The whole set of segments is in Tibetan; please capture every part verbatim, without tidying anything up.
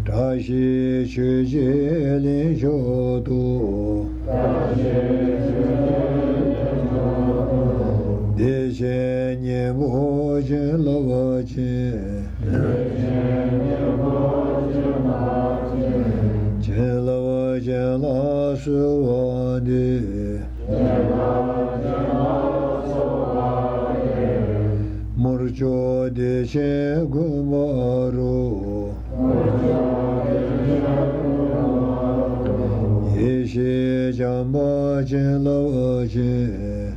བཀྲ་ཤིས་ཆོས་ཀྱི་གླིང་མཆོག་ཏུ། བདེ་ཆེན་སྙིང་པོ་བྱིན་རླབས་ཅན། བྱིན་རླབས་ཅན་ལ་གསོལ་བ་འདེབས། དམར་ཕྱོགས་བདེ་ཆེན་མགོན་པོ་རུ། ཡེ་ཤེས་བྱམས་པ་བྱིན་རླབས་ཅན།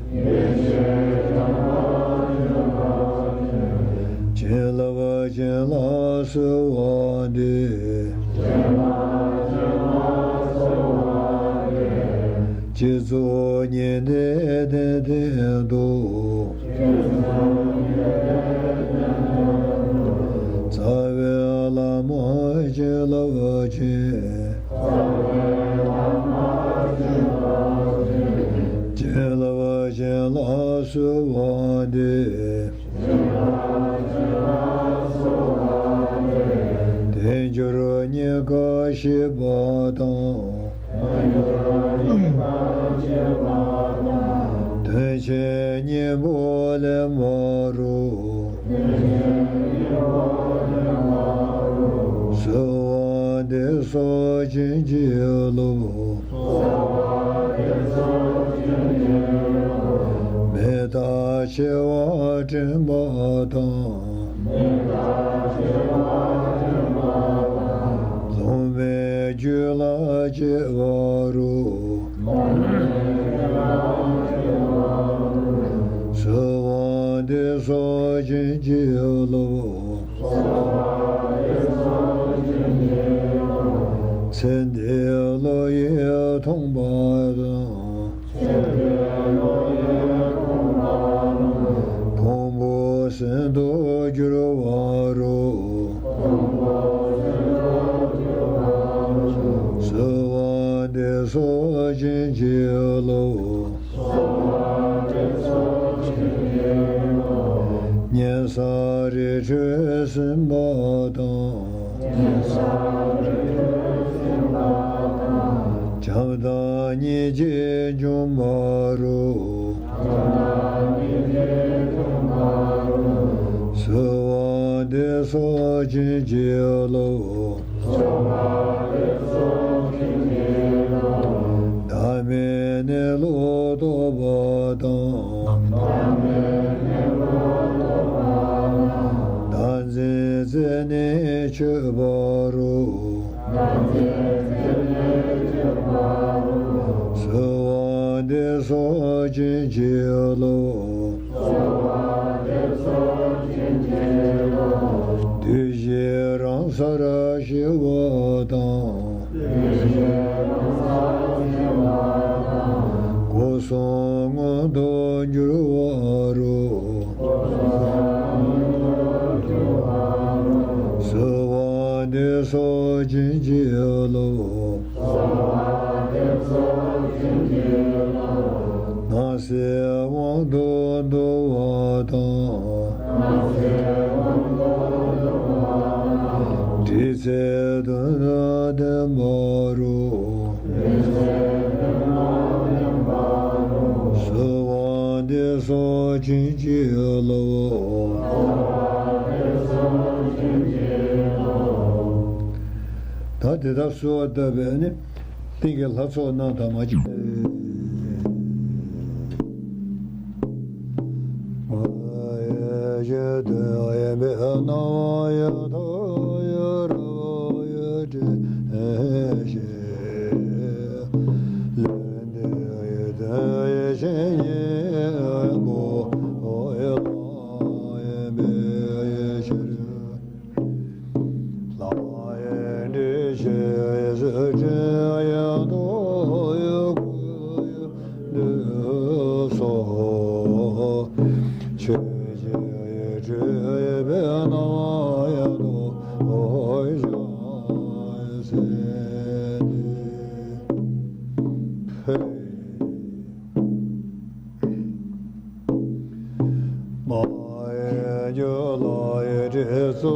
བྱིན་རླབས་ཅན་ལ་གསོལ་བ་འདེབས། སྤྱི་གཙུག་ཉི་ཟླའི་གདན་སྟེང་དུ། རྩ་བའི་བླ་མ་བྱིན་རླབས་ཅན། བྱིན་རླབས་ཅན་ལ་གསོལ་བ་འདེབས། དལ་འབྱོར་རྙེད་དཀའ་ཞེས་པ་དང་། དོན་ཆེན་སྙིང་པོ་ལེན་པ་རུ། གསོལ་བ་འདེབས་སོ་བྱིན་གྱིས་རློབས། མི་རྟག་འཆི་བ་དྲན་པ་དང་། འཛུམ་པའི་རྒྱུད་ལ་སྐྱེ་བ་རུ། གསོལ་བ་འདེབས་སོ་བྱིན་གྱིས་རློབས། ཚེ་འདིའི་བློ་ཡིས་ཐོངས་པ་དང་། ཕུང་པོ་སུན་དུ་གྱུར་བ་རུ། གསོལ་བ་འདེབས་སོ་བྱིན་གྱིས་རློབས། སྙན་སེང་རི་ཁྲོད་སིམ་པ་དང་། བྱམས་དང་སྙིང་རྗེ་འབྱུང་བ་རུ། གསོལ་བ་འདེབས་སོ་བྱིན་གྱིས་རློབས། བདག་མེད་གནས་ལུགས་རྟོགས་པ་དང་། བདག་འཛིན་རྩད་ནས་ཆོད་པ་རུ། གསོལ་བ་འདེབས་སོ་བྱིན་གྱིས་རློབས། བདུད་བཞི་རང་སར་ཞི་བ་དང་། སྒོ་གསུམ་མངོན་དུ་འགྱུར་བ་རུ། གསོལ་བ་འདེབས་སོ་བྱིན་གྱིས་རློབས། སྣང་སྲིད་དབང་དུ་འདུ་བ་དང་། དྲི་ཚེ་དོན་དང་ལྡན་པ་རུ། གསོལ་བ་འདེབས་སོ་བྱིན་གྱིས་རློབས། ད་དེ་ལྟར་གསོལ་བ་བཏབ་པས་ནི། རྟེན་གྱི་ལྷ་ཚོགས་རྣམས་དང་མ་གཅིག་རྒྱུ་ལ་ཡི་དྲི་ཚོ་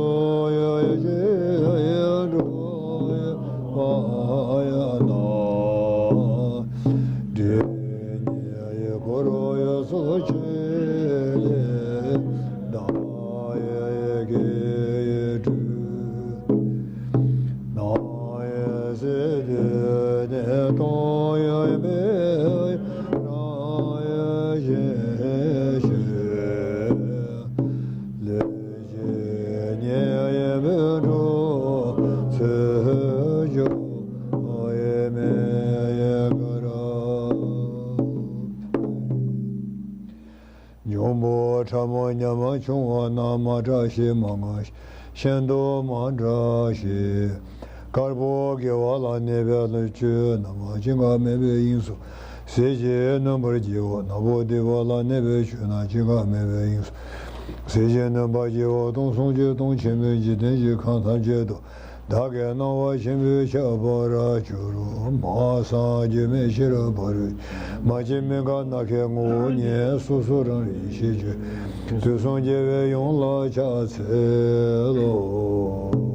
ཡི་ཞི་ཡི་འགྲོ་ཡི་བ་ཡི་ན། དྲི་ཉི་ཡི་འཁོར་ཡི་སོ་ཆེ་ཡི་ཟླ་ཡི་གི་ཡི་དྲི། ནང་ཡི་སི་དི་ནི་སྟོང་ཡི་མེ་རང་ཡི་ཞི་ཞི། ལས་ཀྱི་ཉེ་བའི་མི་འགྲོ་ཚུལ་འཇོག་ཡི་མེ་ཡི་ག་ར། འབྱུང་པོ་ཕྲ་མོ་ཉམ་ཆུང་བ་རྣམས་མ་བཀྲ་ཤིས་མ་ངུ་ཤིན་ཏུ་མ་བཀྲ་ཤིས། དཀར་པོ་དགེ་བ་ལ་གནས་པའི་ཆོས་རྣམས་ཅི་འགའ་མེད་པའི་དབྱིངས་སུ་ཟིལ་གྱིས་གནོན་པར་བགྱིའོ། ནག་པོ་སྡིག་པ་ལ་གནས་པའི་ཆོས་རྣམས་ཅི་འགའ་མེད་པའི་དབྱིངས་སུ་ཟིལ་གྱིས་གནོན་པར་བགྱིའོ། སྟོང་གསུམ་གྱི་སྟོང་ཆེན་པོའི་འཇིག་རྟེན་གྱི་ཁམས་ཐམས་ཅད་དུ་བདག་གི་སྣང་བ་ཆེན་པོས་ཁྱབ་པར་གྱུར། མ་སངས་རྒྱས་མས་ཤེས་རབ་ཕ་རོལ་མ་སྐྱེས་མི་འགག་ནམ་མཁའི་ངོ་བོ་ཉིད། སོ་སོ་རང་རིག་ཤེས་བྱའི་དུས་གསུམ་རྒྱལ་བའི་དབྱངས་ལ་ཕྱག་འཚལ་ལོ།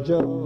ཆེ།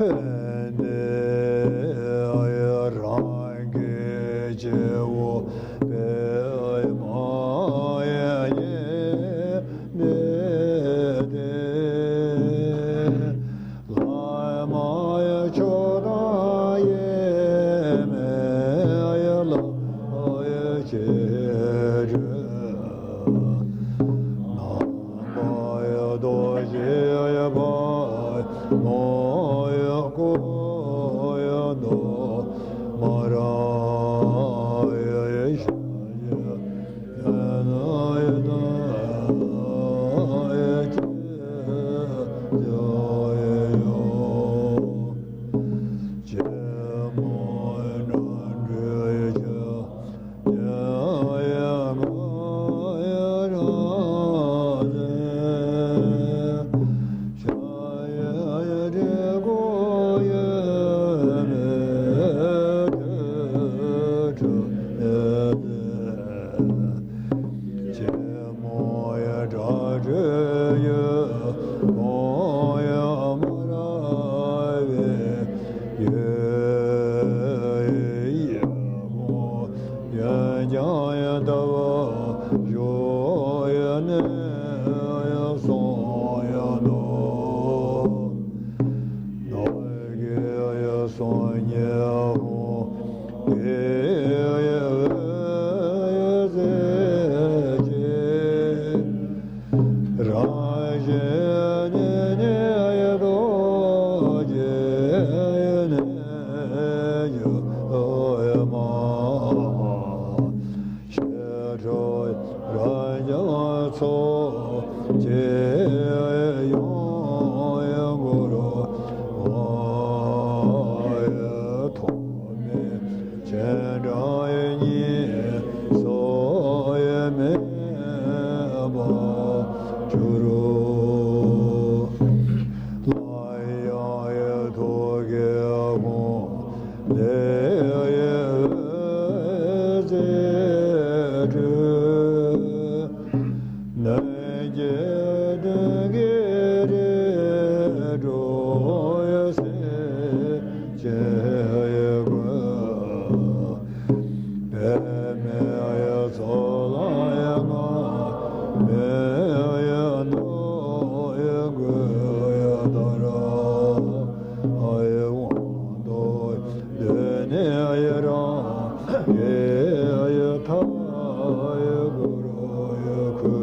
ཕན་བདེ་རང་གི་སྐྱེ་བོ་པདྨ་ཡེ་ནས་ཏེ། ལྷ་མ་ཡི་མཆོག་དང་ཡེ་མེ་ཡི་ལྷ་ཡི་ཆེ་རུ། ནམ་མཁའ་ཡི་རྡོ་རྗེ་ཡི་པདྨོ་ཡི་སྐུ་ཡི་མདོག་མ་ར་ཡི་ཞལ་ཡི། སྤྱན་དྲངས་ཉེས་སོགས་མེད་པར་གྱུར། སླར་ཡང་ཐུགས་ཀྱི་དགོངས་ལས་འོད་ཟེར་འཕྲོས། ནམ་མཁའི་མདུན་གྱི་རིགས་དྲུག་སེམས་ཅན་ཀུན། པདྨའི་ཚོགས་ལ་བསྔགས་པའི་མདོ་ཀུན་ལྟར། དབང་དུ་བསྡུས་ནས་རང་གི་མཐའ་ཡི་སྐུར་བསྐུལ།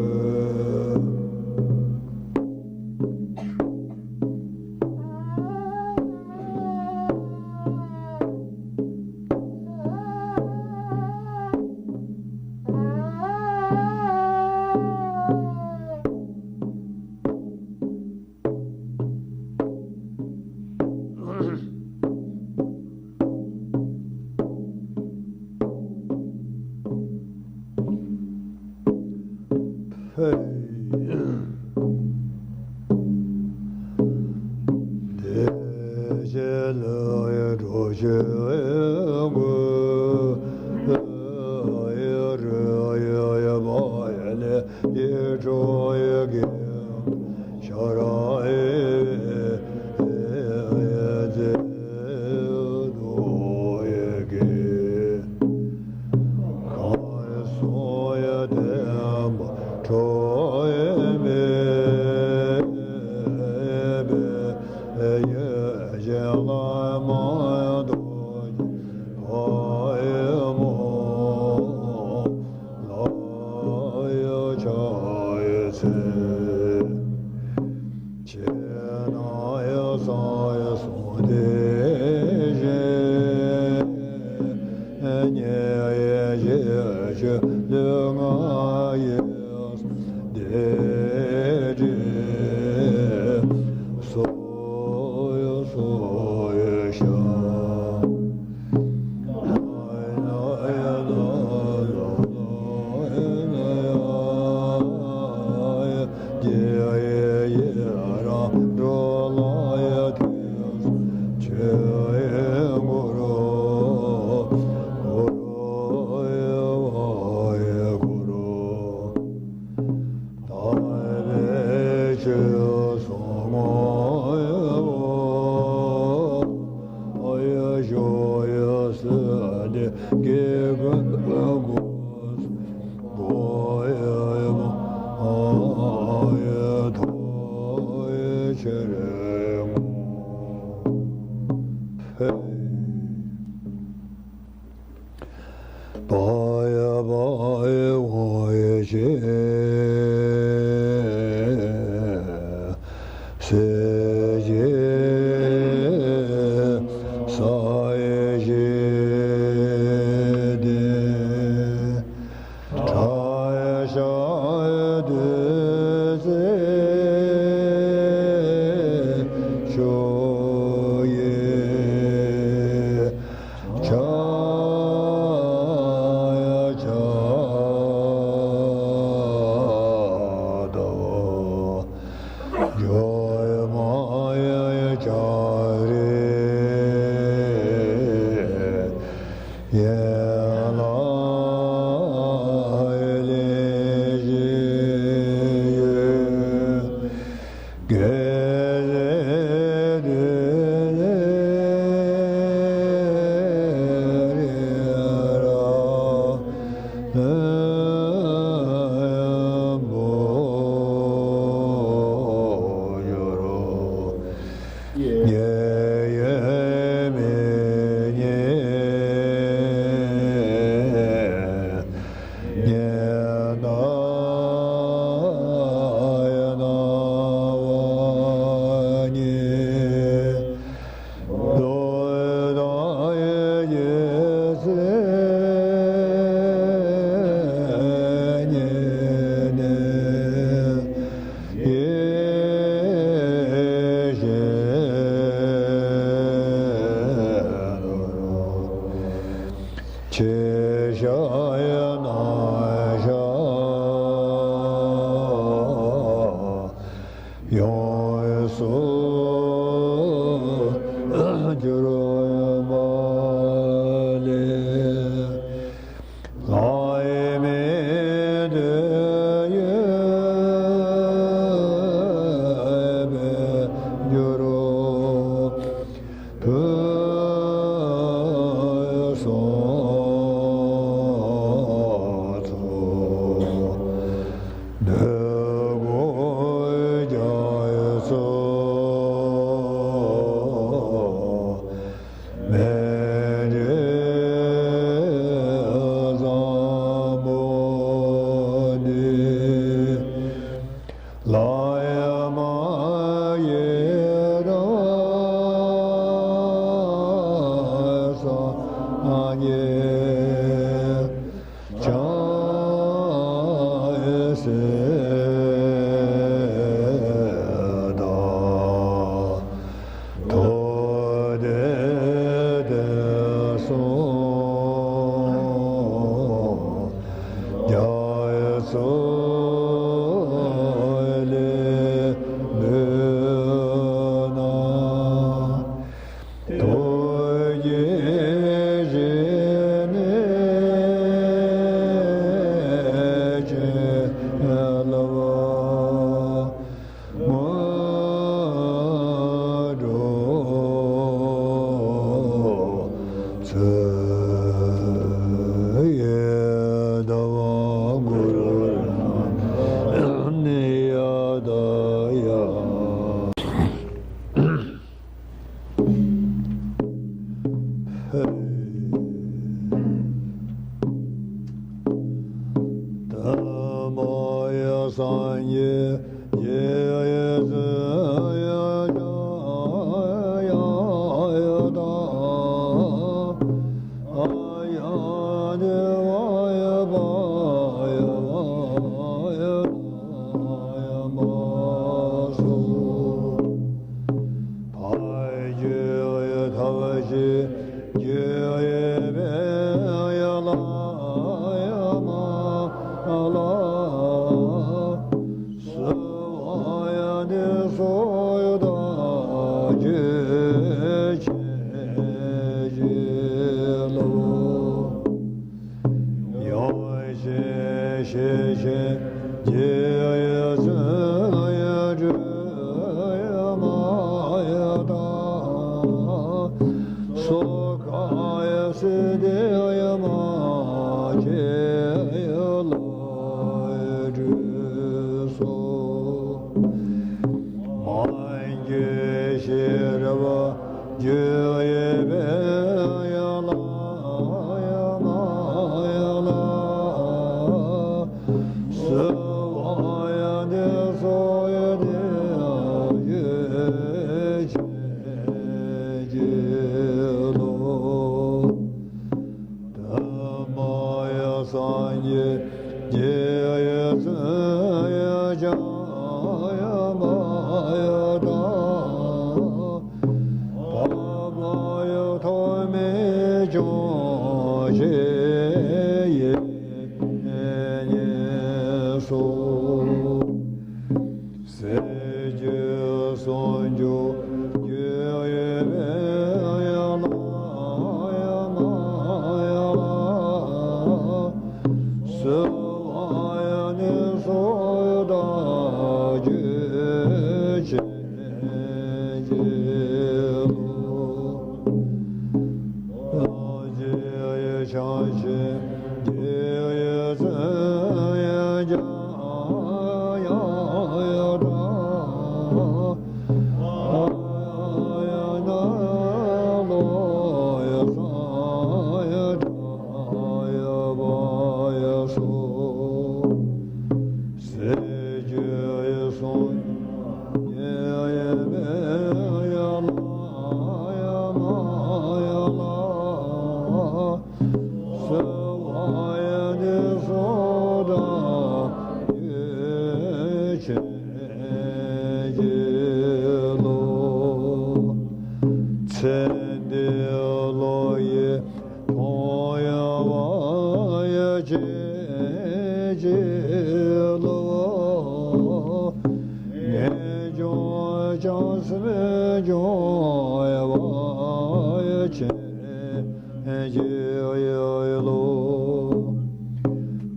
ཕུལ། བདེ་གཤེགས་ལུས་ཡི་གྲོགས་བྱེད་ཀུན། ཡི་རུ་ཡི་ཡི་བ་ཡི་ལས་ཡི་གྲོགས་ཡི་དགེ། ཤ་ར་ཨེ་ཨེ་ཨེ་ཛེ་དོ་ཨེ་ཀེ། གར་སོང་ཡི་བསྟན་པ་འཕྲོག་ཨེ་མེ་བེ་ཡེ་ཞེ་ལ་མ་དོ་ཨེ་མོ། ལ་ཡ་ཆ་ཡ་ཚེ། ཆེ་ན་ཡ་ས་ཡ་སོང་དེ་བཞིན། ཉེ་ཡ་ཞེ་ཆེ་ལུས་ངག་ཡིད་དེ་དྲན། སོ་ཡ་སོ་ཡ་ཤ། དམ་པའི་ཆོས་གསུང་ངོ་། ཡ་ཞོ་ཡ་སི་ཏེ་གེ་གུ་གུ་གོ་ཡ་མ་ཡ་ཐོ་ཡ་ཆེ་རེ་ངོ་ཕེ། པ་ཡ་བ་ཡ་ཝ་ཡ་ཤེ། སེ་ཞེ་ས་ཡ་ཞེ་དེ། ཁྲ་ཡ་ཤ་ཡ་དེ་སེ་ཤོ་ཡེ། ཆ་ཡ་ཆ་ད་བ། ཇོ་ཡ་མ་ཡ་ཡ་ཆ་རེ། ཡ་ལ་ཡ་ལེ་ཞེ་ཡོད། སུ་གྱུར་པ་ལས། ལྷའི་མིག་ཏུ་ཡོད་པའི་རྒྱུ་རུ། ཕུན་སུམ་ཚོགས་འདོད་དགུ་རྒྱ་མཚོ་མེ་ལྕེ་བཟང་པོ་འདི། ལྷ་མ་ཡི་རང་སངས་རྒྱས་བྱང་སེམས་དང་། མཐོ་དེ་དེ་སོང་རྒྱ་མཚོ་ལས་འདས་ན། ཐུགས་རྗེ་ཆེ་ནས་ཆེ་ལ་བ། མ་འགྲོ་ཚེ་ཡི་ཟླ་བ་གུ་རུ་ནི་ཡ་ད་ཡ། ཧེ། ཐ་མ་ཡ་སངས་རྒྱས་ བྱང་སེམས་སྦྱོང་བའི་བར་ཆད་ཀྱི་ཡུལ་ལོ།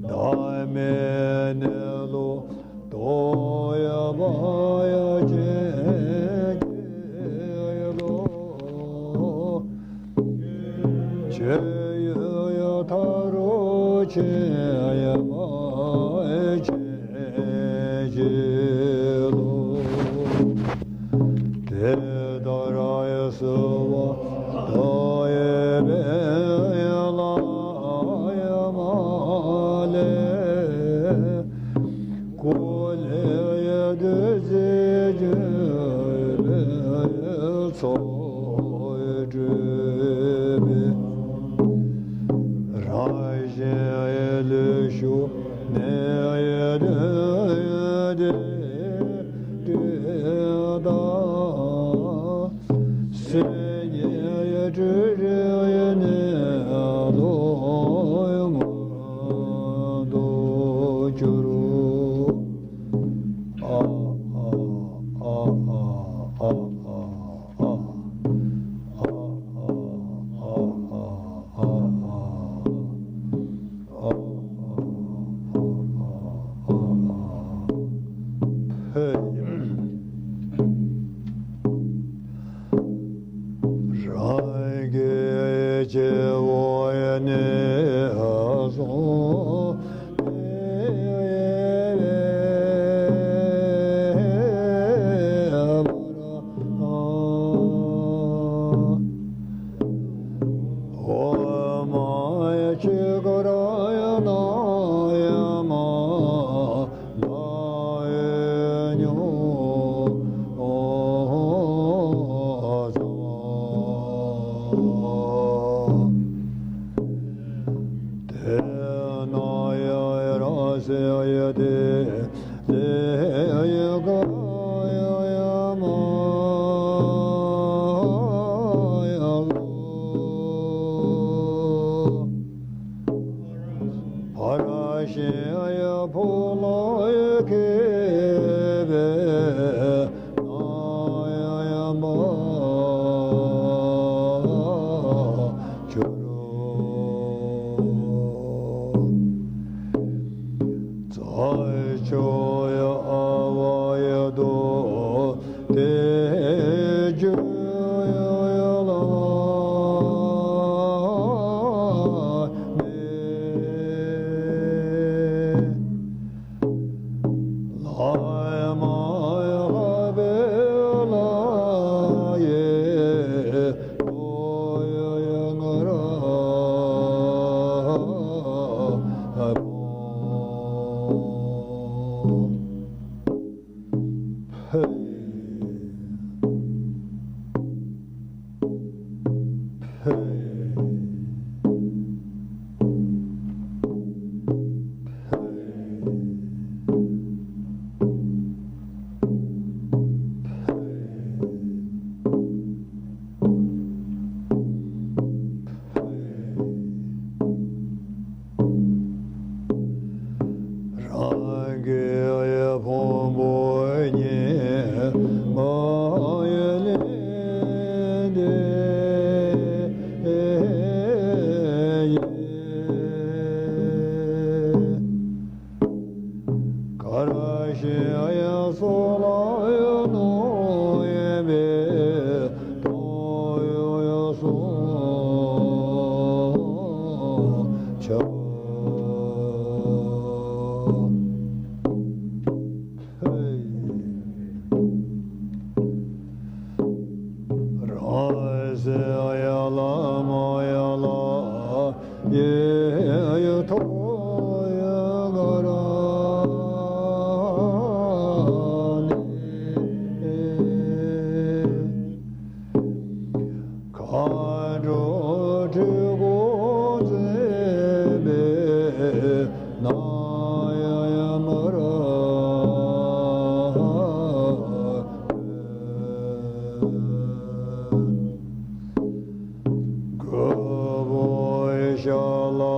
བདག་མེད་གནས་ལུགས་རྟོགས་པའི་བར་ཆད་ཀྱི་ཡུལ་ལོ། ཆོས་ཡུལ་ཐག་རིང་ཕྱིན་པའི་བར་ཆད་ཀྱི་ལོ། དེ་ལྟར་བསླུ་བ་དང་ཡོད་པའི་ལམ་མ་ལས། ཀུན་ལས་བདུད་རྩིས་གྱུར་པའི་ཚོགས་སྒྲིབ་པས། རང་བཞིན་ལུས་ཤུགས་གནས་ཡུལ་དུ་ཡོད་དེ་དུས་དང་། སེམས་ཉིད་སྤྲོས་བྲལ་གནས་ལུགས་མངོན་དུ་གྱུར། ཨ་ཨ་ཨ་ཨ་ཨ་ཨ། རང་གི་སྐྱེ་བོ་ནས་བཟུང་འོ་མ་ཡ་ཆོས་སྐུ་རང་ཡང་ནམ་ཡང་མ་ལ་ཡོད་མྱོང་ཙམ། དེ་ན་ཡང་རང་སེམས་ཡོད་དེ། དེ་ཡི་ག་ཡ་ཡ་མ་ཡ་ལོ། ཕར་ཕྱིན་ཡི་ཕུག་ལ་ཡི་ཁེ་བེ་ན་ཡ་ཡ་མ་གྱུར། རྩྭ་ཆུ་ཡི་ཨ་བ་ཡི་དོ་དེ་རྒྱུ་ཡི་ལ་མེ། ལྷ་མ་ཡི་ལྷ་བེ་ལ་ཡེ། རང་གི་ཕུང་པོ་ཉིད་མ་ཡིན་ལས་འདས། གར་ཞིག་ཡང་སོགས་ལ་ཡང་སྣང་ཡོད་པའི་སྟོང་ཡང་སོང་ཆ། རང་སེམས་ཡ་ལ་མ་ཡ་ལ། ཡེ་ཡེ་ཐོ་ཡེ་ག་ར་ནི། མཁའ་འགྲོ་དྲུག་གོ་མཛད་པའི་ན་ཡ་ཡ་མ་ར། གུ་བོ་ཤ་ལ་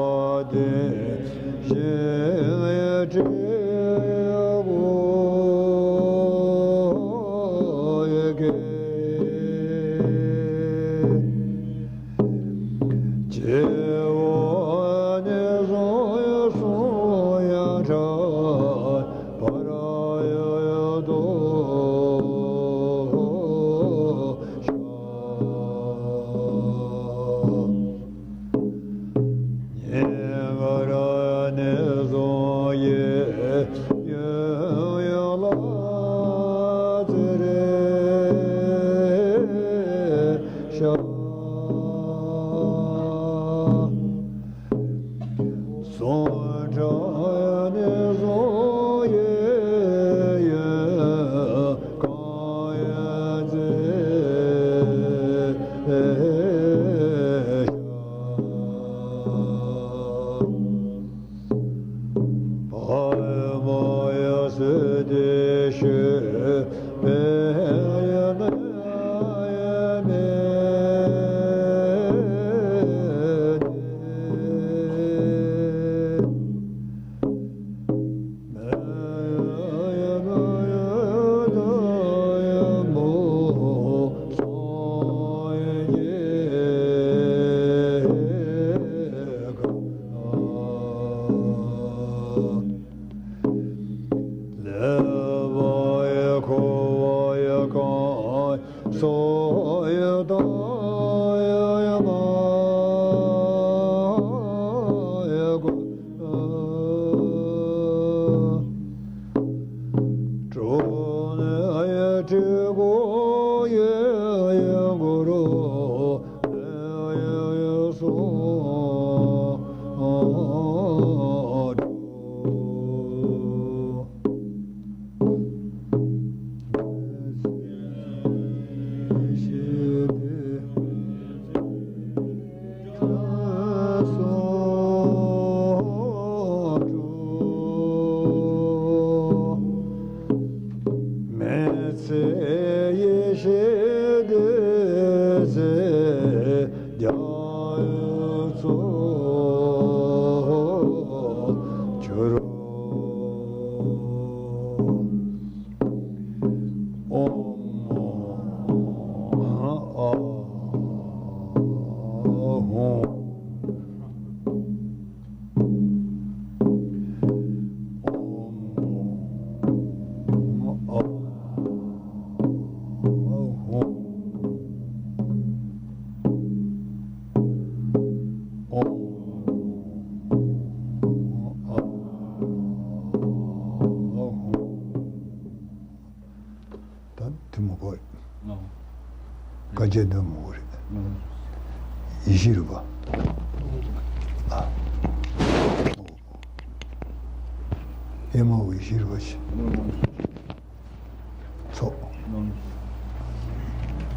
ད་དེ་མོ་གོ་རེད། ཨོ། དཀའ་སྤྱད་འདོན་མོ་གོ་རེད། ཨོ། ཡེ་ཤེས་རིག་པ། ཨ། ཨེ་མའོ་ཡེ་ཤེས་རིག་པ་ཆེ། ཨོ། ཚོགས། ཨོ།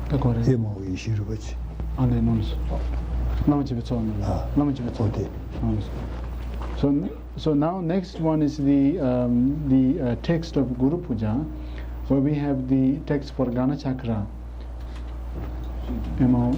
ད་གོ་རེད། ཨེ་མའོ་ཡེ་ཤེས་རིག་པ་ཆེ། ཨ་ལས་ནོར་སོང་། བླ་མ་བྱེད་པའི་ཚོགས་ནི། ཨ། བླ་མ་བྱེད་པའི་ཚོགས། ཨོ་དེ། ཨོ། So, so now next one is the, um, the, uh, text of Guru Puja, where we have the text for Gana Chakra. You know.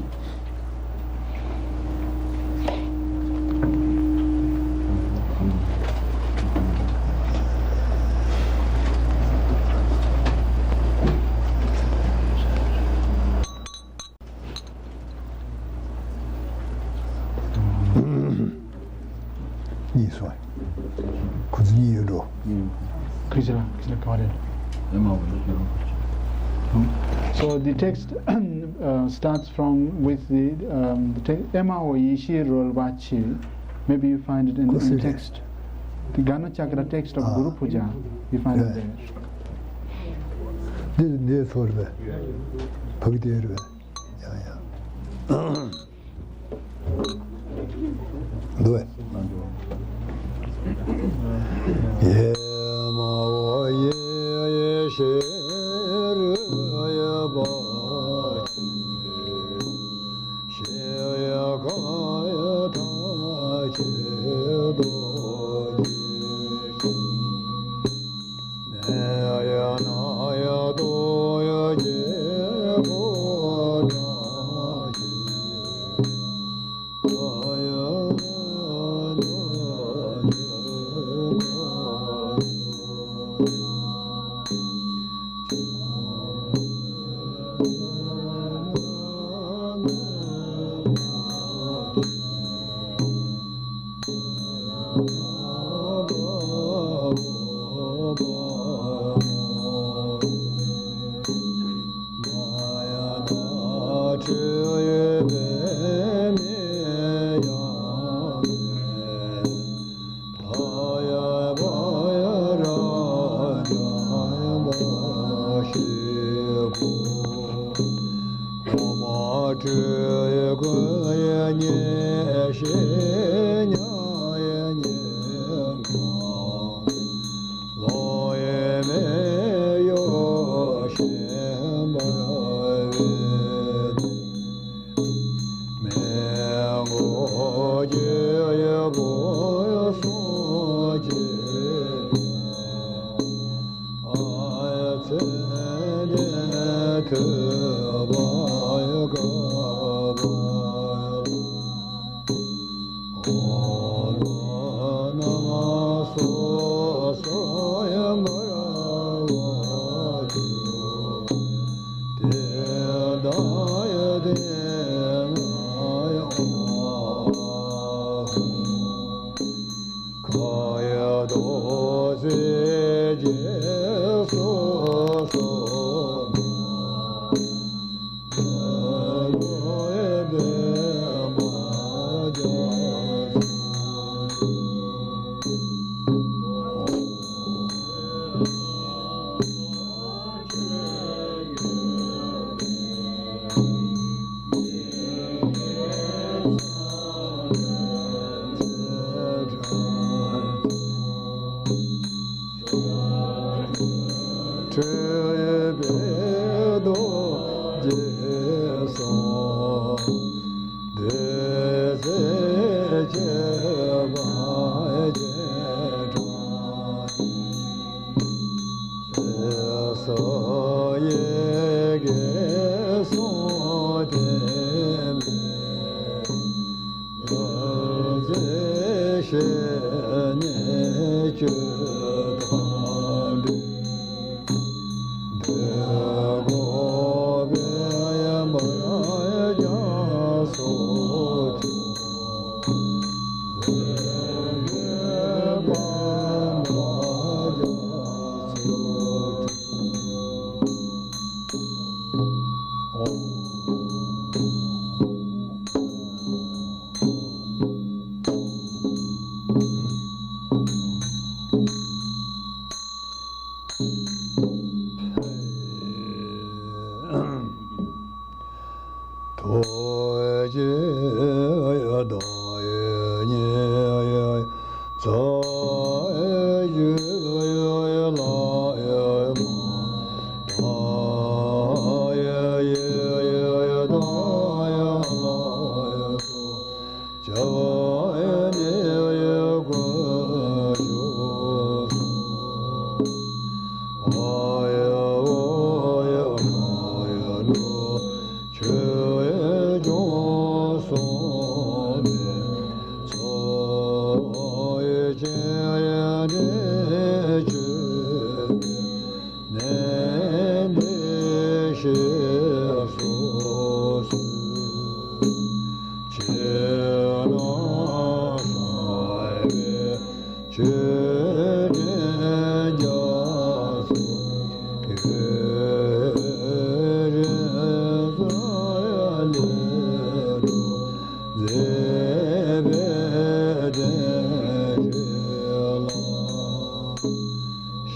གཉིས་སོང་། ཁོ་ཚོ་གཉིས་ཡོད་འགྲོ། ཁྱེད་ཅག་ཁྱེད་ཅག་ག་རེད། So the text, uh, starts from, with the, um, the text, ཨེ་མའོ་ཡེ་ཤེས་རོལ་པ་ཆེ། Maybe you find it in, in the text. The Gana Chakra text of Guru Puja, you find it there. འདི་འདི་ཚོ་རེད་པས། ཕ་གི་དེ་རེད་པས། ཡ་ཡ། འདུག་པས། ཨེ་མའོ་ཡེ་ཤེས་རོལ་པ་ཆེ། ཤེས་ཡ་ག་ཡ་ཐ་ཁྱེད་རྡོ་རྗེ། འོ་མ་སྤྲོས་བཀོད་ཡེ་ཉེ་ཤེས་ཉ་ཡེ་ཉེ་ངང་ལོ་ཡེ་མེ་ཡོ་ཤེས་འབར་བའི། མེ་འགོག་རྒྱུ་ཡི་བུ་སོགས་ཀྱི། ཨ་ཙི་དེ་ཐུབ་པ་ཡི་དགའ་བ། ཨོ་ན་མ་སོ་སོ་ཡ་མ་ར་བ་ཏུ་དེ་ད་ཡ་དེ་ན་ཡ་ཨོ། ཁ་ཡ་དོ་སེ་ཇེ་སོ་སོ་ན། ཁྲོས་པའི་རྡོ་རྗེ་སོགས། བདུད་རྩི་ཆེ་བ་རྗེས་འབྲང་། སོ་ཡི་གེ་སོགས་དེ་མེད། ལ་ཟེ་ཤེས་ནས་བཅུད་དང་འདྲེས། འདོད་དགུ་པའི་མ་རྒྱ་སོགས་ཀྱང་། ལས་འབྲས་པདྨ་རྒྱ་མཚོ་སྤྲུལ། ཨོ། ཐུགས་རྗེ་ཡི་བདག་ཡི་ཉེ་ཡི་ཚ་ཡི་ཞུ་ཡི་ལ་ཡི་མ་ད་ཡི་ཡི་ཡི་ད་ཡི་ལ་ཡི་སོགས། བྱ་བ་ཡི་ཉེ་ཡི་ཀུན་འབྱུང་སོགས། ཨ་ཡི་འོ་ཡི་ཁ་ཡི་འགྲོ། ཆོས་ཡི་སྐྱོང་སོགས་མེད། ཚོགས་ཡི་སྤྱན་ཡི་འདྲེན་བཅོས་མེད། ནད་འདི་ཞི་སོགས་སུ། ཕྱི་ནང་གསང་བའི་ཆོས་འབྲེལ་རྒྱ་མཚོ། ཡུལ་རེ་ས་ཡ་ལས་འགྲོ། མཛད་པའི་དོན་བྱེད་ལ། ཤ་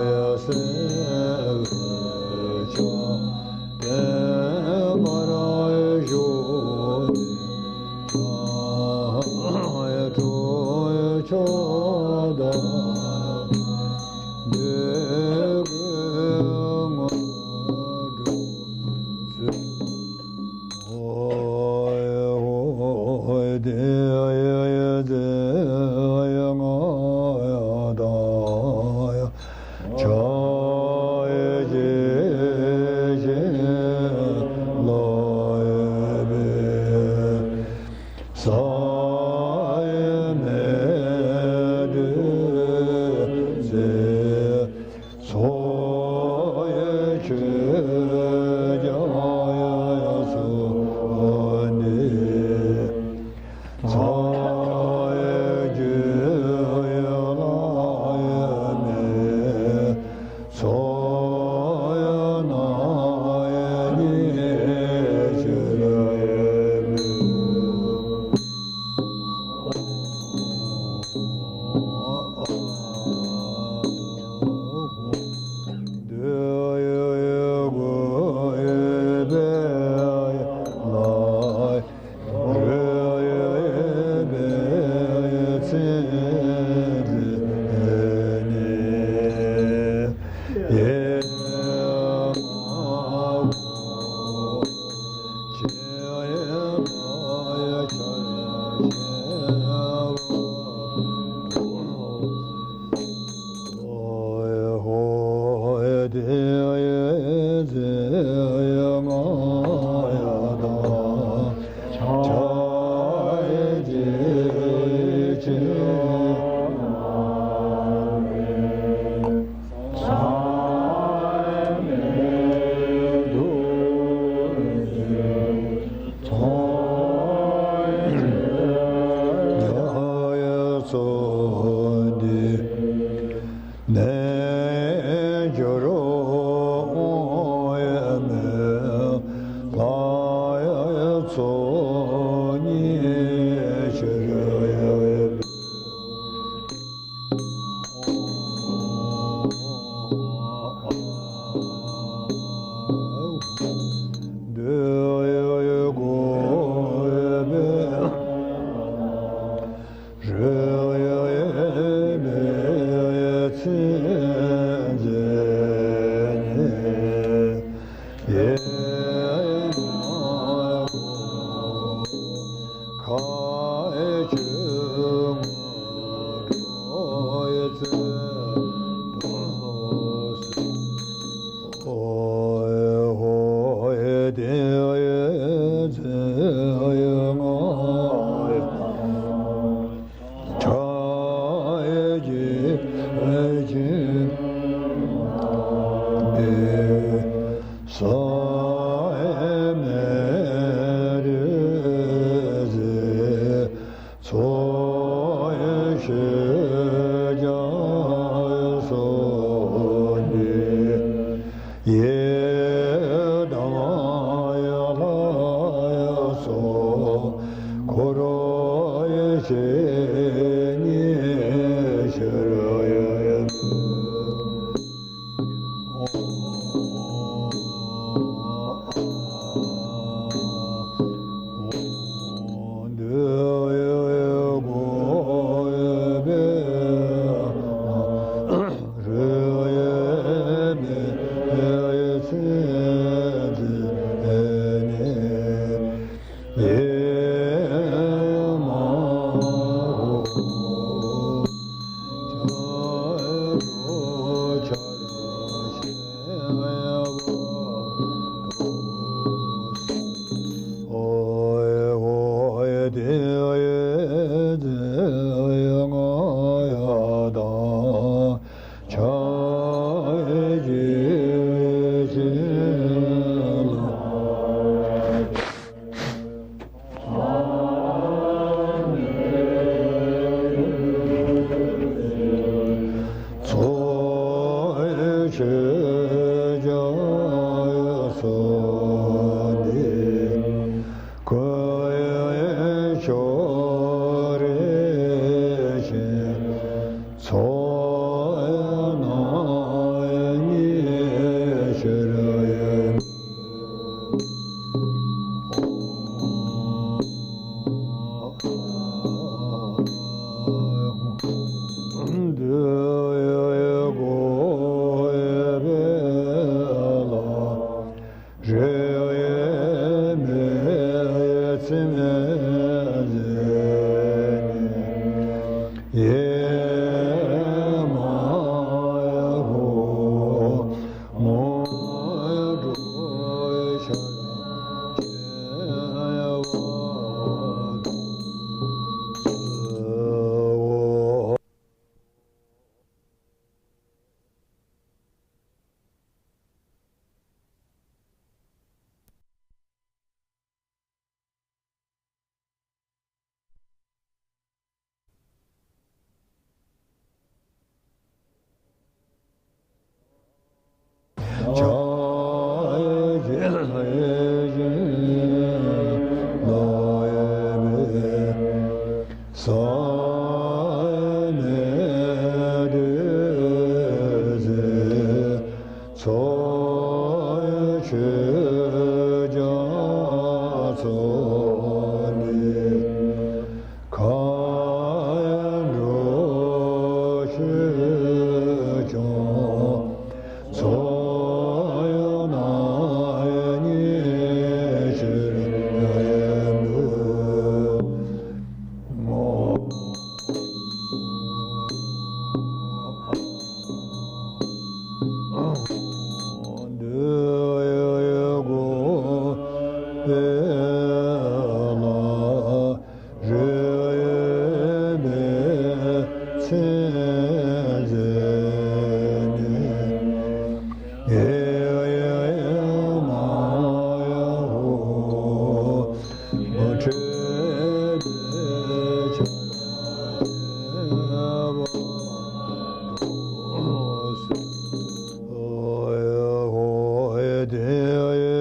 ཡ་སེ་འོད་ཆགས། ཨོཾ་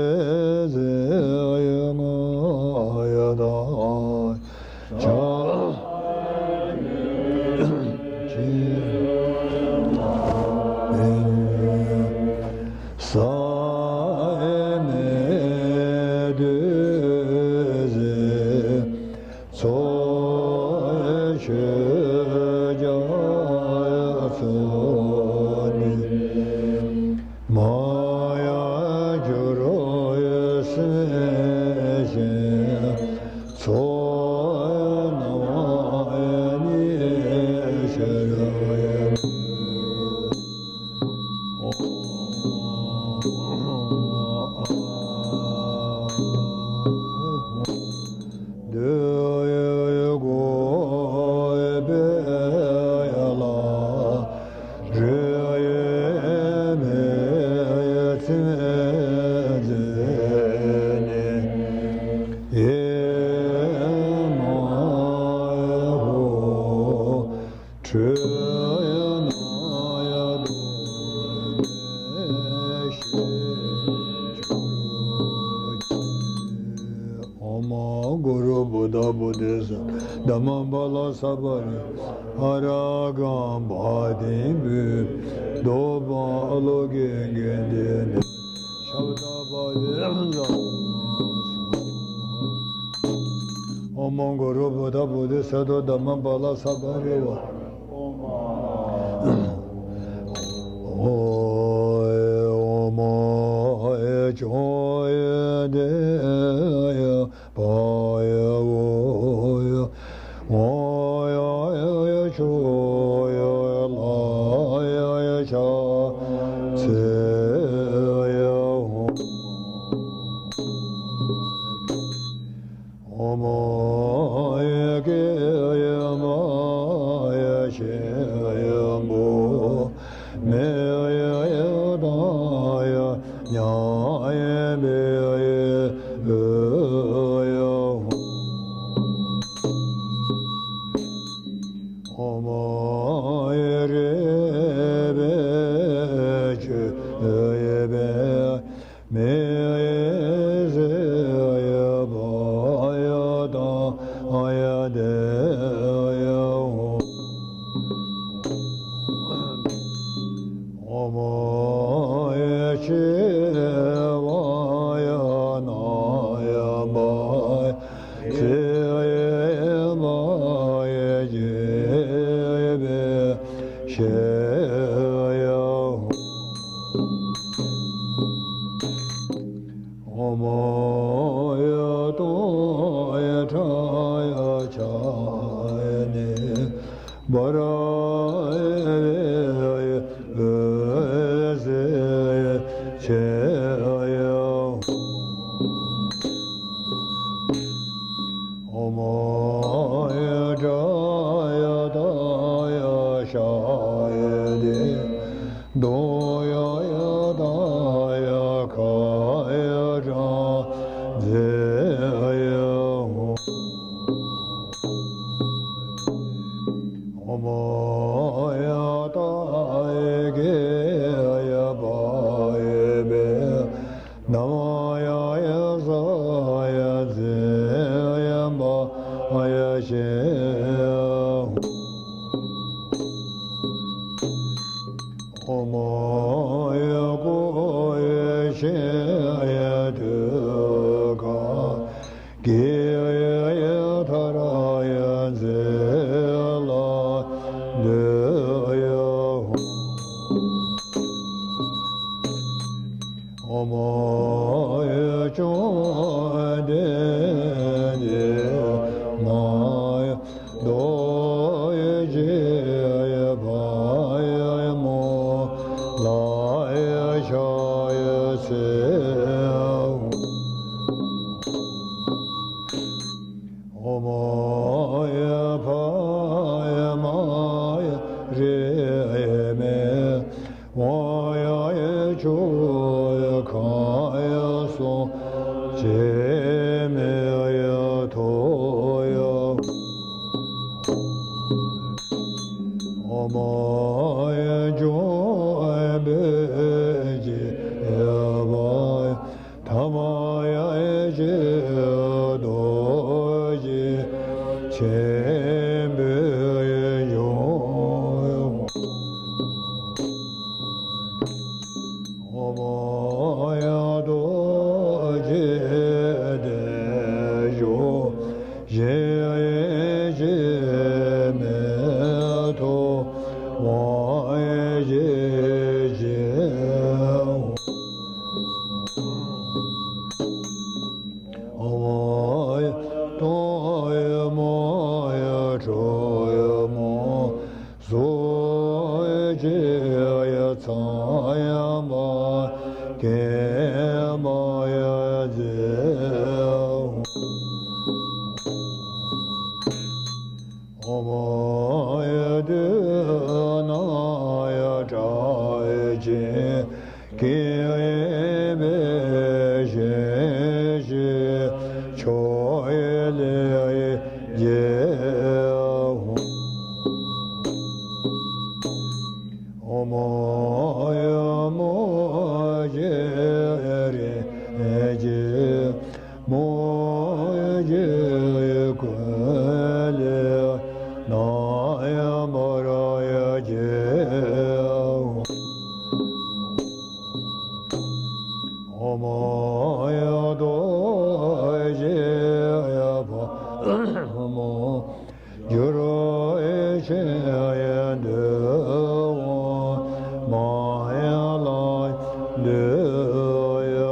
གུ་རུ་བུདྡྷ་བོ་དྷི་སཏྭ་དྷརྨ་པཱ་ལ་སརྦ་རི་ཨ་ར་ཧ་ཀཾ་བ་དིང་བི་དྷུ་པཾ་ཨ་ལོ་ཀེ་གན་དྷེ་ནི་ཤབྡཔ་ཏི་ཨོཾ་གུ་རུ་བུདྡྷ་བོ་དྷི་སཏྭ་དྷརྨ་པཱ་ལ་སརྦ་རི་ཝ། ཞེས་བྱ་ཆོས་ལས་རྒྱལ། ཨོཾ་ཨཱཿཧཱུྃ་ཧྲཱིཿ་ཧྲཱིཿ་མོ་ཡེ་ཀུ་ལེ་ན་ཡ་མ་ར་ཡ་ཀྱེ། ཨོཾ་ཡ་རྡོ་རྗེ་ཕག་མོ་གུ་རུ་ཆེན་འདུས་མ་ཡ་ལ་འདུས་ཡ།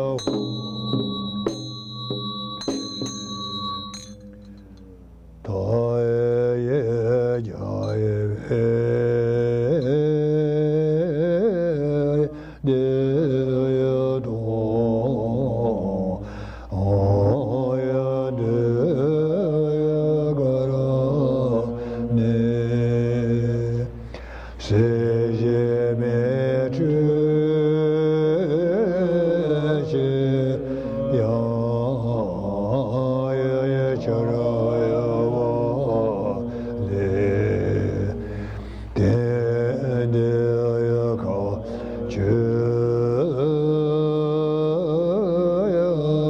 མཐའ་ཡས་རྒྱ་ཡས་པའི་བདེ་སྟོང་ཡ་འདུས་ག་ར་ནས། ཟད་བཅས་མེད་སྤྲོས་བཅས་ཡང་ཡང་ཆར་བ་ལས། དེ་འདི་ཁ་ཆུ་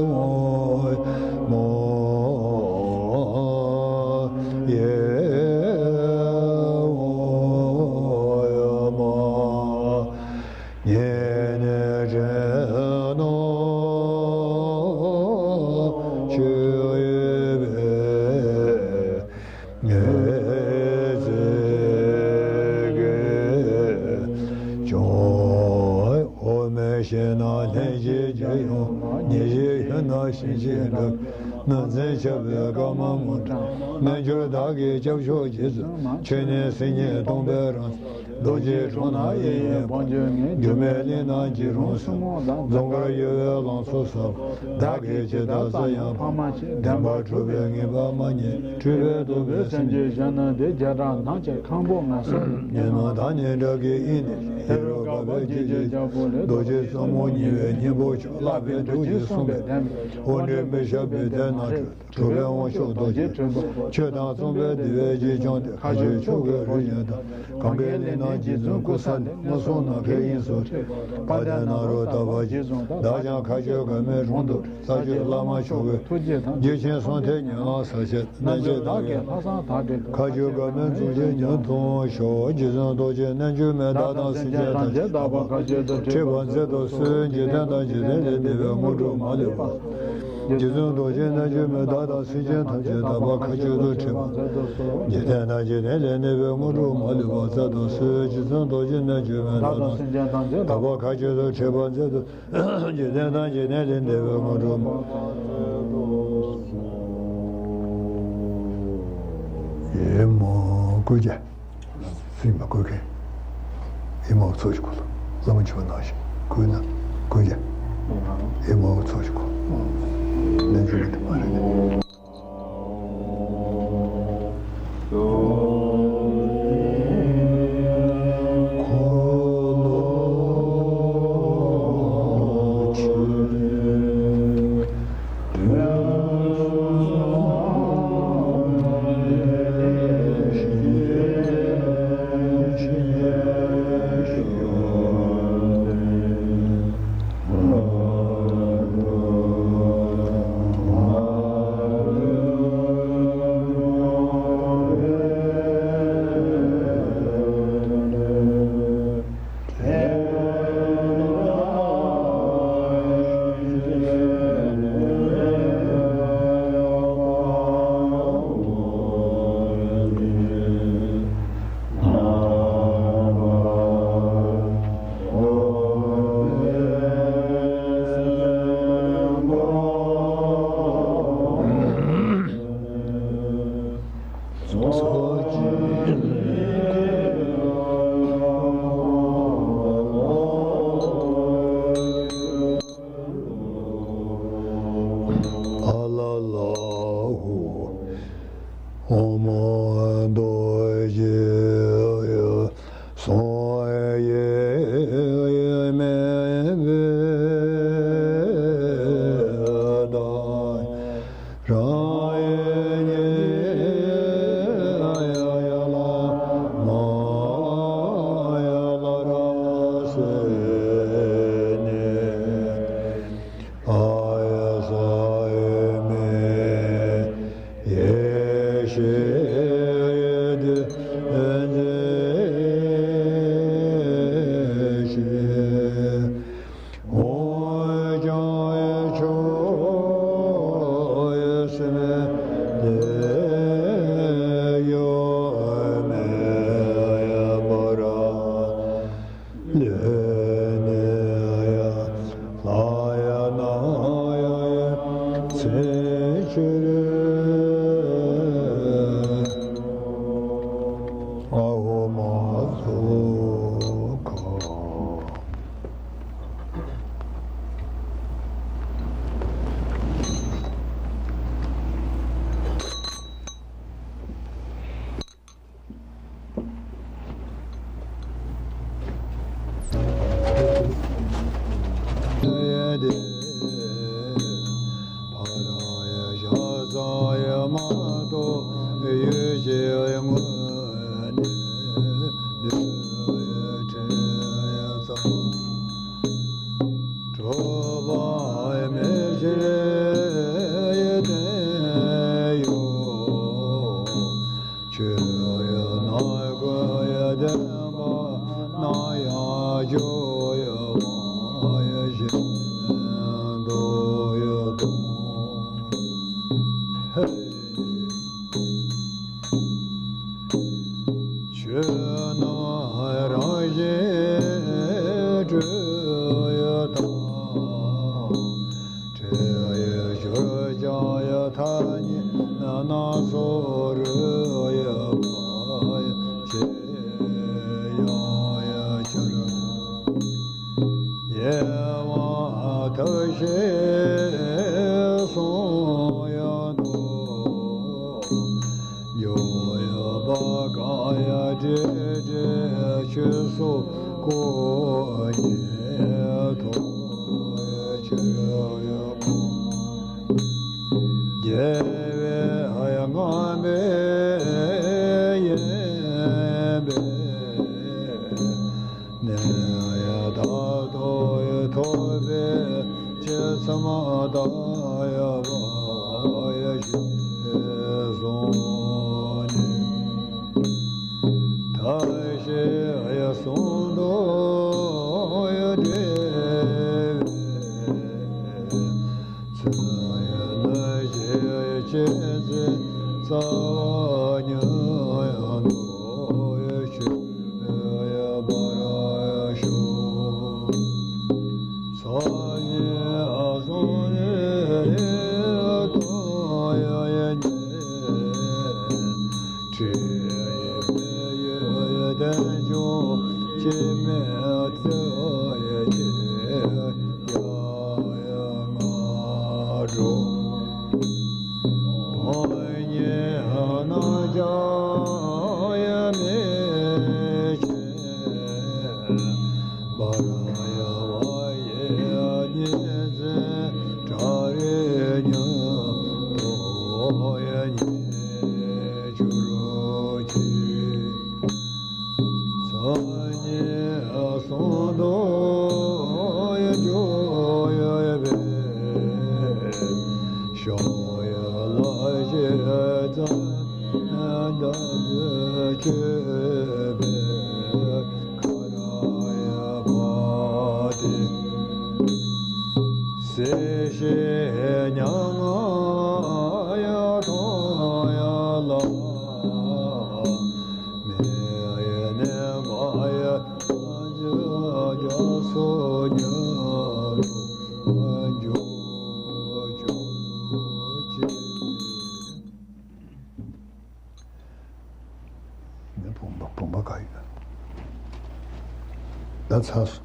མོ་ཡེ་མ་ཉེ་ནས་དྲན་ནོ་ཆུ་ཡོད་པའི་ངེས་ཚིག་གིས་ཀྱང་། འོ་མས་ཤེས་ན་ལྷན་ཅིག་སྐྱེས་ཡོད་མ། ཉིད་ཀྱི་ཡུལ་ན་ཞིང་གཅིག་འདྲ། སྣང་མཛད་ཁྱབ་པའི་སྐར་མ་ངོ་འཕྲོད། རྣལ་འབྱོར་བདག་གིས་སྐྱབས་མཆོག་རྗེ་བཙུན་མ། ཆོས་ཉིད་སིལ་སྙན་སྟོང་པའི་རང་། རྡོ་རྗེ་དྲུང་ན་ཡེ་ཡེ་བ། འགྱུར་མེད་གླིང་ན་སྐྱིད་རུང་སྲིད། རྫོང་དཀར་གཡོ་བའི་ལང་ཚོ་ཟབ། བདག་གིས་ཇི་ལྟར་བསླབ་ཡང་ཕ་མ་ཆེ། བདེན་པར་གྲུབ་པའི་ངེས་པ་མ་རྙེད། འཁྲུལ་པས་གཏུབས་པའི་སེམས་ཅན་གཞན་ན་དེ། བརྒྱ་ཕྲག་མདངས་ཆེ་ཁང་བུ་ང་སོགས་ལས། ཉོན་མོངས་དག་ནི་དགྲ་བགེགས་ཡིན་ནས། ཧེ་རུ་ཀ་པའི་རྗེས་ཀྱི་རྒྱལ་པོ་ལས། རྡོ་རྗེ་གཙོ་མོ་ཉེ་བའི་སྙིང་པོ་མཆོག། བསླབ་པའི་ཐུགས་ཀྱིས་གསུངས་པའི་བདེན་པའི། དབང་ཕྲིན་མི་ཤབ་བི་ཏའི་ནང་ཁྲོད། གྲུབ་པའི་དབང་ཕྱུག་རྡོ་རྗེ་དྲིལ་བུ། ཆོས་དང་མཚུངས་པའི་བདེ་བའི་རྗེས་སྐྱོང་སྟེ། མཁའ་སྤྱོད་ཕྱོགས་ཀྱི་རིགས་ཅན་དང་། གངྒཱའི་གླིང་ན་རྗེ་བཙུན་སྐུ་ས་ལས། མངོན་སུམ་ནམ་མཁའི་དབྱིངས་སུ་ཁྲིད། དཔལ་ལྡན་ནཱ་རོ་ཏ་པ་རྗེས་བཟུང་དང་། བདག་ཀྱང་མཁའ་སྤྱོད་དགའ་མོའི་དྲུང་དུ། ས་སྤྱོད་བླ་མ་མཆོག་གི་ཐུགས་རྗེ་དང་། རྗེ་ཆེན་གསུང་ཐོས་ཉན་ལ་ས་ཆེན། རྣལ་འབྱོར་བདག་གིས་ལྷག་བསམ་དག་གིས། མཁའ་སྤྱོད་དགའ་མོའི་གཟུགས་ཅན་ཉམས་སུ་ཤོག། རྗེ་བཙུན་རྡོ་རྗེ་རྣལ་འབྱོར་མས། བདག་དང་སེམས་ཅན་ཐམས་ཅད་དག་པ་མཁའ་སྤྱོད་དུ་ཁྲིད་པར་མཛད་དུ་གསོལ། འཇིག་རྟེན་དང་འཇིག་རྟེན་ལས་འདས་པའི་དངོས་གྲུབ་མ་ལུས་པ། རྗེ་བཙུན་རྡོ་རྗེ་རྣལ་འབྱོར་མས། བདག་དང་སེམས་ཅན་ཐམས་ཅད་དག་པ་མཁའ་སྤྱོད་དུ་ཁྲིད་པ། འཇིག་རྟེན་དང་འཇིག་རྟེན་ལས་འདས་པའི་དངོས་གྲུབ་མ་ལུས་པ་མཛད་དུ་གསོལ། རྗེ་བཙུན་རྡོ་རྗེ་རྣལ་འབྱོར་མས། བདག་དང་སེམས་ཅན་ཐམས་ཅད་དག་པ་མཁའ་སྤྱོད་དུ་ཁྲིད་པ་མཛད་དུ། འཇིག་རྟེན་དང་འཇིག་རྟེན་ལས་འདས་པའི་དངོས་གྲུབ་མ། ཡེ་མ་བཀོད་རྒྱ། སེམས་མ་བཀོད་མཁན། ཨེ་མའོ་ཚོགས་ཀྱི་སྐོར་ལ་བླ་མ་མཆོད་པ་གནང་ཞིང་བཀོད་ན་བཀོད་ཀྱང་། ཨེ་མའོ་ཚོགས་ཀྱི་སྐོར་ལ་འཇུག་པ་དེ་མ་རེད། ཨ་ལ་ལ་ཧུ། ཨོཾ་རྡོ་རྗེ་གསུང་ཡེ་མེད་པའི། ཚེ་ཕྱི་རུ་ཨ་ཧོ་མ་ཟུ་ཁ། གྲོགས་པོ་མི་ཤེས་དེ་ཡོད། ཆོས་ཡོད་ན་གོ་ཡ་བདེན་པ་ན་ཡ་ཇོ་ཡོད་མ་ཡ་ཤེས་དོ་ཡོད་དོ། ཧེ། ཆོས་རྣམས་རང་བཞིན་གྲོལ་ཡོད་དང་། འཕྲལ་ཡོད་གྱུར་ཀྱང་ཡོད་ཐ་སྙད་སྣ་ཚོགས་རུ་ཡོད་པ་ཡོད་ཅེས་ཡང་ཡོད་གྱུར། དབྱེ་བ་ཐབས་ཤེས་གསུང་ཡང་དོ། འཇོག་ཡོད་པ་གང་ཡང་འདྲེས་འདྲེས་ཆོས་སོགས་ཀུན་ཉིད་ཐོབ་ཕྱིར་ཡོད་པ། རྒྱལ་བའི་ཡང་ངམ་པའི་ཡིན་པས། ནས་ཡ་ད་དོ་ཡ་ཐོབ་པའི་ཆེད་ཙམ་ད་ཡ་བ་ཡ་ཤེས་སོང་ནས། ད་ཤེས་ཡ་སོང་དོ་ཡ་འདྲེ་བའི། ཚུལ་ཡང་ན་ཞེས་བྱས་ཚེ་རྩ་བ་ཉིད་ཡང་དུ་ཡང་ཞུ་ཡང་བར་ཞུ། སང་ཉིན་སང་ཉིན་དུ་ཡང་ཉེ། ཁྲེལ་ཡོད་དེ་ཡོད་དེ་འཇོག་ཅེས་མེད་དེ་ཡོད་ཅེས། ཡ་ཡ་ང་འགྲོ། དོན་གཉིས་རྣམས་ཀྱང་ཡང་མི་ཤེས། བར་ཡ་བ་ཡི་གཉིས་འཛིན་བྲལ་རེ་ཉིད་དུ་ཡ་ཉེ་གྱུར་ཅིག། སང་ཉིན་སང་དུ་ཡང་འགྱུར་ཡོད་པས། ཤོ་ཡ་ལ་ཞེ་ཙམ་ད་བཅོས་པའི་ཁ་ར་ཡ་བ་དེ། སྲིད་ཞིའི་མྱ་ངམ་ཡང་མཐོང་ཡང་ལ། མེ་ཡི་ནས་མ་ཡི་ཐམས་ཅད་རྒྱ་མཚོ་ཉིད་དུ་འཇོག་ཅིག། ནི་བུམ་པ་བུམ་པ་ག་ཡིན་ན། ད་ཚར་སོང་།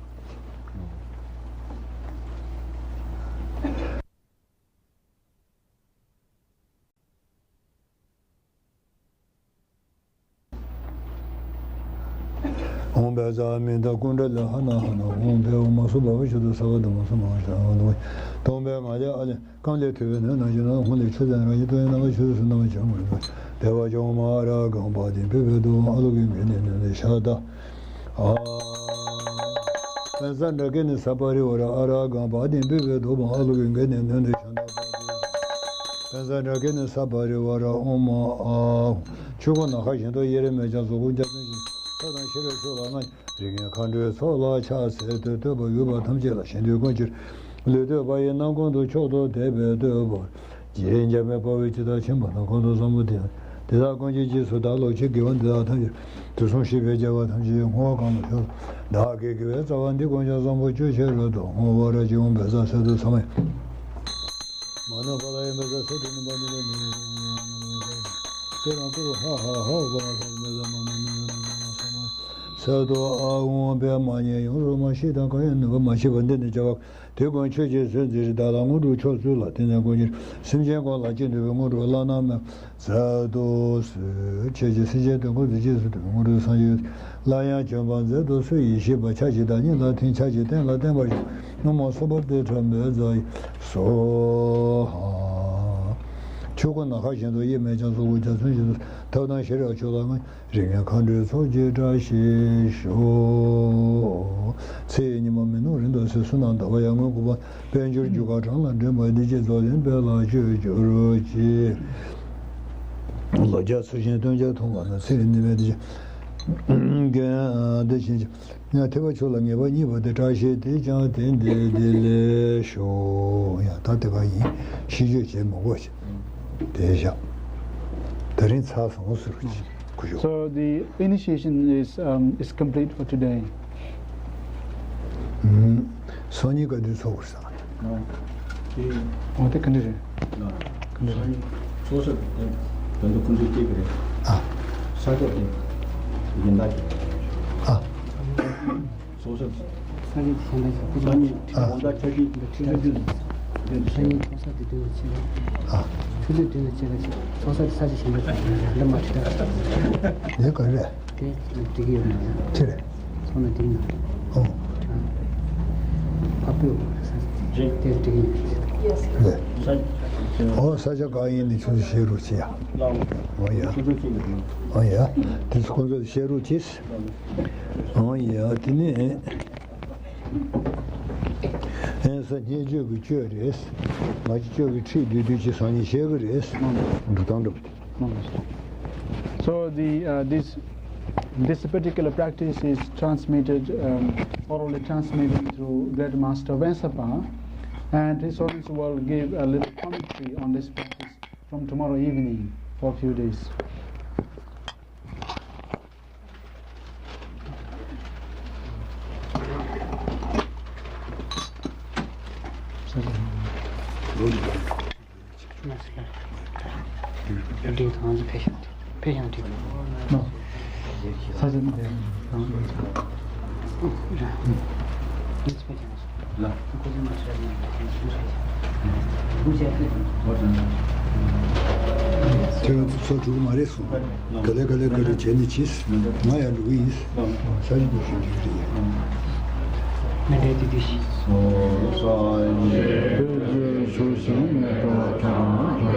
ཧཱུྃ་བཛྲ་མི་ཏྲ་ཀུན་ཏྲ་ལ་ཧ་ན་ཧ་ན། ཧཱུྃ་ཕཊ་ཨོཾ་མ་སུ་བྷ་བ་ཤུདྡྷ་སརྦ་དྷརྨ་སྨྲ་ཧཱུྃ་ཤ་ཨ་ཧཱུྃ་ལོ། སྟོང་པའི་ང་རྒྱལ་ཨ་ལས། རྐང་ལས་ཐུ་བའི་ནང་ན་བཞིན་ནོ། ཧཱུྃ་ལས་ཆུ་ཚན་རང་བཞིན་སྟོང་ཡང་རྣམ་པ་ཆུ་ཚན་སུ་རྣམ་པ་ཆུ་མོ་ཡིན་པ། བདེ་བ་ཅན་མ་ར་གང་བ་དན་བུ་བའི་དོ་བ་ཨ་ལོ་གི་འགན་ནས་ནོན་ཏེ་ཤ་ད། ཨ། པཉྩ་ཌཱ་ཀེ་ནི་ས་པ་རི་ཝཱ་ར་ཨ་ར་གང་བ་དན་བུ་བའི་དོ་བ་ཨ་ལོ་གི་འགན་ནས་ནོན་ཏེ་ཤ་ད། པཉྩ་ཌཱ་ཀེ་ནི་ས་པ་རི་ཝཱ་ར་ཨོཾ་མ་ཨཱཿཧཱུྃ། ཆོས་སྐུ་ནམ་མཁའ་བཞིན་དུ་དབྱེར་མེད་ཀྱང་། གཟུགས་སྐུ་འཇའ་ཚོན་བཞིན་དུ། ཐབས་དང་ཤེས་རབ་མཆོག་ལ་མངའ། རིགས་ལྔའི་མཁའ་འགྲོའི་ཚོགས་ལ་ཕྱག་འཚལ་ཏེ། བསྟོད་པ་ཡོད་པ་ཐམས་ཅད་ལ་གཞན་དོན་ཀུན་གྱི་ལུས་བསྟོད་པ་ཡི་རྣམ་ཀུན་ཏུ་མཆོག་ཏུ་དད་པས་བསྟོད་པར་བགྱི། འཇམ་དཔལ་དཔའ་བོས་ཇི་ལྟར་མཁྱེན་པ་དང་། གང་དུ་བཟང་པོ་དེ་དེ་དག་ཀུན་གྱི་རྗེས་སུ་བདག་སློབ་ཅིང་། དགེ་བ་འདི་དག་ཐམས་ཅད་དུས་གསུམ་གཤེགས་པའི་རྒྱལ་བ་ཐམས་ཅད་ཀྱིས། བསྔོ་བ་གང་ལ་མཆོག་ཏུ་བདག་གིས། དགེ་བའི་རྩ་བ་འདི་ཀུན་ཀྱང་། བཟང་པོ་སྤྱོད་ཕྱིར་དུ། བསྔོ་བ་རབ་བགྱིའོ་བཛྲ་སེ་ཏོ། ཚང་མས། མ་ ཨ་ན་ག་ལ་ཡ་མེ་ས་སེ་ཏུ་ནི་པ་ནི་རེ་མི་རེ་ཁོང་ཡང་མ་ནི་མེ་ས་སེ་རང་ཀུ་རུ་ཧ་ཧ་ཧ་བ་ས་མེ་ས་མ་མ་མི་རེ་མི་རེ་མ་ས་མ་ས་ཏུ་ཨ་ཧོང་པེ་མ་ཉེ་ཡོང་རུ་མ་ཤི་དང་གང་ཡང་ནུས་པ་མ་ཤི་བ་འདི་ནི་བྱ་བ་དེ་ཀུན་ཆོས་ཀྱི་སྲོལ་འཛིན་རི་དྭགས་ལ་དངོས་གྲུབ་མཆོག་སྩོལ་ལ་དེ་ནས་ཀུན་གྱི་སེམས་ཅན་ཀུན་ལ་ཅི་འདུལ་བའི་དངོས་གྲུབ་བླ་ན་མེད། ཟ་དོ་སོད་ཆོས་ཀྱི་སེམས་ཅན་དོན་ཀུན་གཟི་བརྗིད་སུ་དུ་དངོས་གྲུབ་སངས་རྒྱས་སླར་ཡང་བྱོན་པར་མཛད་དུ་གསོལ་ཞེས་ཤིས་པ་ཕྱག་བཞི་དང་སྙིང་ལ་ཐིམ་ཕྱག་བཞི་སྟན་ལ་བརྟན་པར་ཞུ། ན་མོ་སྭ་བྷཱ་ཏི་ཁྲོ་བོའི་རྩ་ཡི་སྭཱ་ཧཱ། ཆོས་སྐུ་ནམ་མཁའ་བཞིན་དུ་དབྱེར་མེད་ཀྱང་གཟུགས་སྐུ་འཇའ་ཚོན་བཞིན་དུ་ཐབས་དང་ཤེས་རབ་མཆོག་ལ་མངོན། རིགས་ལྔའི་མཁའ་འགྲོའི་ཚོགས་ཀྱིས་བཀྲ་ཤིས་ཤོག་ཚེ་ཡི་ཉི་མ་མི་ནུབ་རིང་དུ་གསལ། བསོད་ནམས་དག་པ་ཡར་ངོའི་གོ་འཕང་། དཔལ་འབྱོར་རྒྱུ་སྐར་གྲངས་ལ་འདྲེན་པ། བདེ་སྐྱིད་རྫོགས་ལྡན་དཔལ་ལ་སྤྱོད་གྱུར་ཅིག་ལོ་བརྒྱ་ཚུལ་ཁྲིམས་སྟོན་ཀྱང་ཐུབ་པ་ན། ཚེ་ཡི་ནད་མེད་བདེ་ཆེན་གྱི་རྒྱན་དེ་བཞིན་གྱི། ཡང་ཐེག་པ་མཆོག་ལ་ངེས་པ་རྙེད་པ་དེ། བཀྲ་ཤིས་དེས་ཀྱང་དེང་འདིར་བདེ་ལེགས་ཤོག་ཡང་ད་དེ་ག་ཡིན། ཤིས་བརྗོད་བྱེད་མི་དགོས་ཤིག་དེ་བཞག་དེ་རིང་ཚར་སོང་ཟེར་རོ་ཅིག་ཁུ་ཞོག So the initiation is, um, is complete for today. ཨུམ། སང་ཉིན་ག་དུས་ཚོགས་དགོས་ས། ཨོ་དེ་ག་འདྲ་རེད། ག་འདྲ་རེད། ཚོགས་ས་དེ་ད་ལྟ་ཁོང་ཚོས་སྐྱེལ་གི་རེད། ཨ། ས་ཆ་དེ་ཡིན་ད་ཅིག་ཨ། ཚོགས་ས་ས་ཆ་དེ་གཞན་དག་ཅིག་ཁོང་ཚོས་ས་ཉིན་ཨ། དགོང་དག་ཆ་ཤས་ཆུ་ཚོད་བདུན་ས་ཉིན་ཚོགས་ས་དེ་བདུན་ལ་ཕྱིན་རོགས། ཨ། ཆུ་ཚོད་བདུན་ལ་ཕྱིན་རོགས་ཅིག་ཚོགས་ས་དེ་ས་ཆ་གཞན་དག་ཅིག་འདི་མ་ཁྲིད་ད། དེ་ག་རེད། དེ་འགྲིག་གི་ཡོད་མ་རེད། ཅི་རེད། སོང་ན་འགྲིག་ན། ཨོ། ཕ་བུ་ས་དེ་འགྲིག་ཡིན། རེད། ཨོ་ས་ཆ་གང་ཡིན་ནི་ཁྱོད་ཚོ་བཤད་རོགས་བྱེད་ཡ། ཨོ་ཡ། ཨོ་ཡ། དེ་ཚོ་ཁོང་ཚོ་བཤད་རོགས་བྱེད། ཨོ་ཡ་དེ་ནས། ཨེ་ས་བརྙས་བཅོས་ཀྱི་བཅོས་རེད། མ་གཞི་བཅོས་ཀྱི་ཁྲིད་བསྡུས་བསྡུས་ཀྱི་སང་ཉིན་བཤད་གི་རེད། འགྲོ་སྟངས་འགྲོ། So the, uh, this, this particular practice is transmitted, um, orally transmitted through Great Master Vensapa, and his Holiness will give a little commentary on this practice from tomorrow evening for a few days. འགྲིག་ཐང་ཕེ་ཤང་ཕེ་ཤང་འགྲིག་ས་ཆ་ནི་ཕེ་ཤང་ཁྱེད་རང་ཚོ་ཚོགས་འགྲིག་གི་མ་རེད་གསུངས། ག་ལེ་ག་ལེ་ག་ལེ་བྱས་ནས་གྱིས། ང་ཡང་འགྲོ་གི་ཡིན། ས་ཆ་འགྲོ་བཞིན་འགྲིག་གི་རེད། ང་འདྲའི་དུས་དུས་ཤིག་བོད་ཀྱི་ཆོས་བཞིན་མེད་པ་དང་།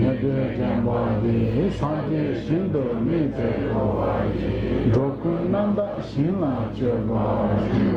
ཉན་ཐོས་དམ་པ་དེ་སངས་རྒྱས་ཞིང་དུ་དམིགས་པའི་འགྲོ་བ་ཡི། འགྲོ་ཀུན་རྣམ་དག་ཞིང་ལ་སྤྱོད་པར་ཞུ།